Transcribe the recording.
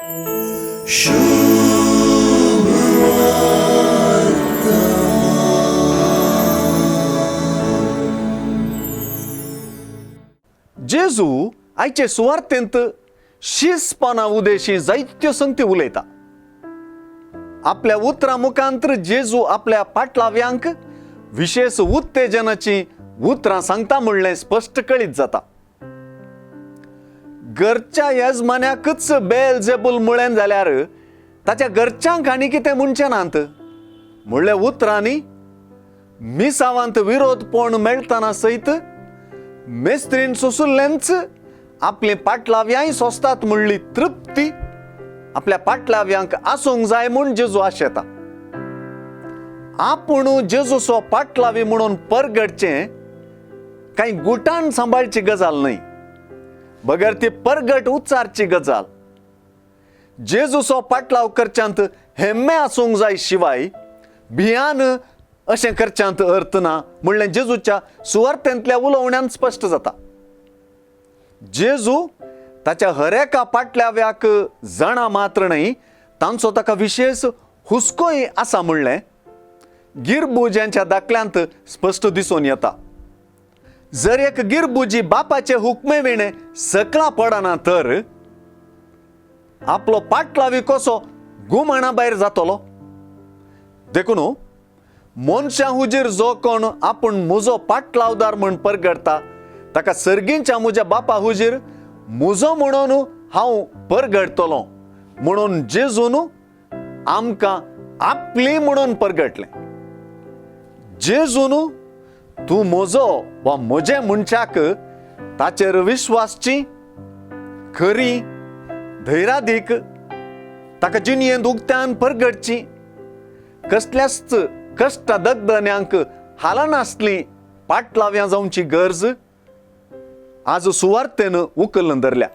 जेजू आयचे सुवार्थेंत शिसपणा उदेशी जायत्यो संगती उलयता. आपल्या उतरां मुखांतर जेजू आपल्या पाटलाव्यांक विशेश उत्तेजनाची उतरां सांगता म्हणलें स्पश्ट कळीत जाता. घरच्या येजमान्याकच बेल जेबूल म्हळें जाल्यार ताच्या घरच्यांक आनी कितें म्हणचें नात म्हणल्या उतरांनी मिसावांत विरोधपण मेळटना सयत मेस्त्रीन सोंसुल्लेंच आपली पाटलाव्यांय सोंसतात म्हणली तृप्ती आपल्या पाटलाव्यांक आसूंक जाय म्हूण जेजू आशेता. आपूण जेजूचो पाटलावी म्हणून परगटचें कांय गुटान सांबाळची गजाल न्हय, बगर ती परगट उच्चारची गजाल. जेजूचो पाटलाव करच्यांत हेम्मे आसूंक जाय शिवाय भियान अशें करच्यांत अर्थ ना म्हणलें जेजूच्या सुवार्थेंतल्या उलोवण्यान स्पश्ट जाता. जेजू ताच्या हर एका पाटलाव्याक जाणा मात्र न्हय, तांचो ताका विशेश हुस्कोय आसा म्हणलें गिरबुज्यांच्या दाखल्यांत स्पश्ट दिसून येता. जर एक गिरबुजी बापाचे हुकमे विणे सकला पडना तर आपलो पाटलावी कसो गुमाणा भायर जातलो. देखून मनशां हुजीर जो कोण आपूण म्हजो पाटलावदार म्हूण परगटता ताका सर्गींच्या म्हज्या बापा हुजीर म्हजो म्हणून हांव परगटतलो म्हणून जेजून आमकां आपली म्हणून परगटलें. जेजून तूं म्हजो वा म्हजें म्हणच्याक ताचेर विश्वासची खरी धैरादीक ताका जिणयेंत उक्त्यान परगटची कसल्याच कश्ट दगदन्यांक हालनासली पाटलाव्यां जावची गरज आज सुवार्थेन उखलून धरल्या.